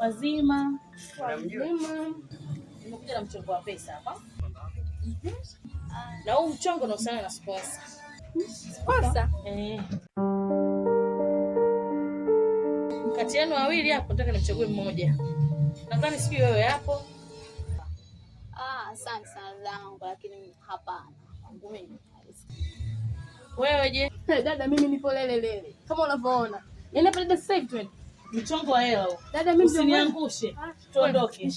Wazima. Wazima. Nimekuja na mchongo wa pesa hapa. Na huu mchongo unahusiana na sponsor. Sponsor? Eh. Kati yenu wawili hapo nataka nimchague mmoja. Nadhani sijui wewe hapo. Ah, asante sana zangu, lakini hapana. Kwangu mimi. Wewe je? Dada, mimi nipo lele lele kama unavyoona. Yaani hapa dada, sasa hivi twende. Mchongo wa hela huu. Dada, mimi ndio Usiniangushe. Tuondoke.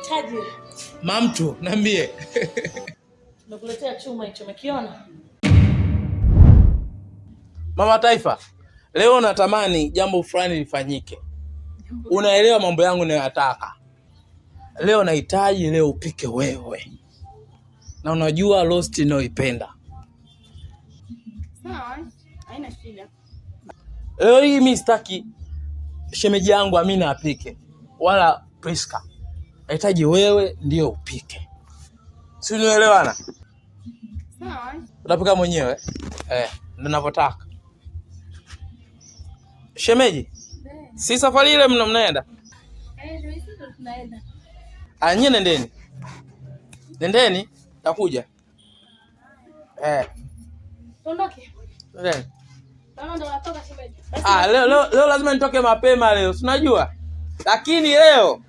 Tajiri, Mamtu, niambie. nimekuletea chuma hicho, umekiona? Mama Taifa, leo natamani jambo fulani lifanyike. Unaelewa mambo yangu ninayoyataka. Leo nahitaji leo upike wewe, na unajua roast ninayoipenda. Sawa, haina shida. Leo hii mi sitaki shemeji yangu Amina apike wala Priska, nahitaji wewe ndio upike. Si unaelewana? Sawa. Utapika mwenyewe eh, ndio ninavyotaka. Shemeji, si safari ile mnaenda? Eh, ndio sisi ndo tunaenda. Ah, nyie nendeni, nendeni, takuja. Eh, Tuondoke. nendeni. Naona ndo natoka shemeji. Ah, leo, leo, leo lazima nitoke mapema leo, si unajua? Lakini leo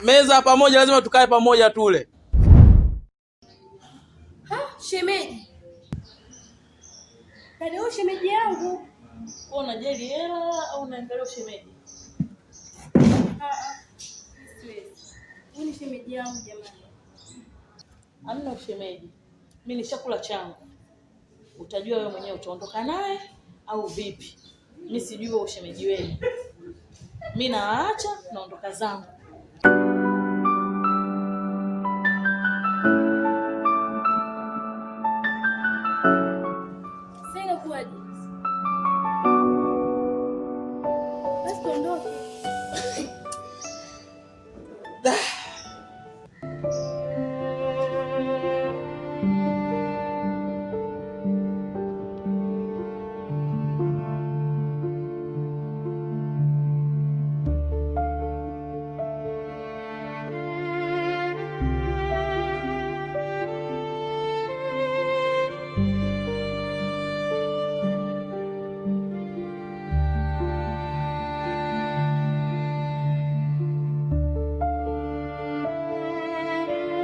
meza pamoja, lazima tukae pamoja tule. Ha, shemeji. Dada, huyu shemeji yangu. Wewe unajali hela au unaangalia ushemeji? Ah ah. Siwezi. Huyu ni shemeji yangu jamani. Hamna ushemeji. Mimi nishakula changu. Utajua wewe mwenyewe utaondoka naye au vipi. Mimi sijui wewe ushemeji wenu. Mimi naacha naondoka zangu.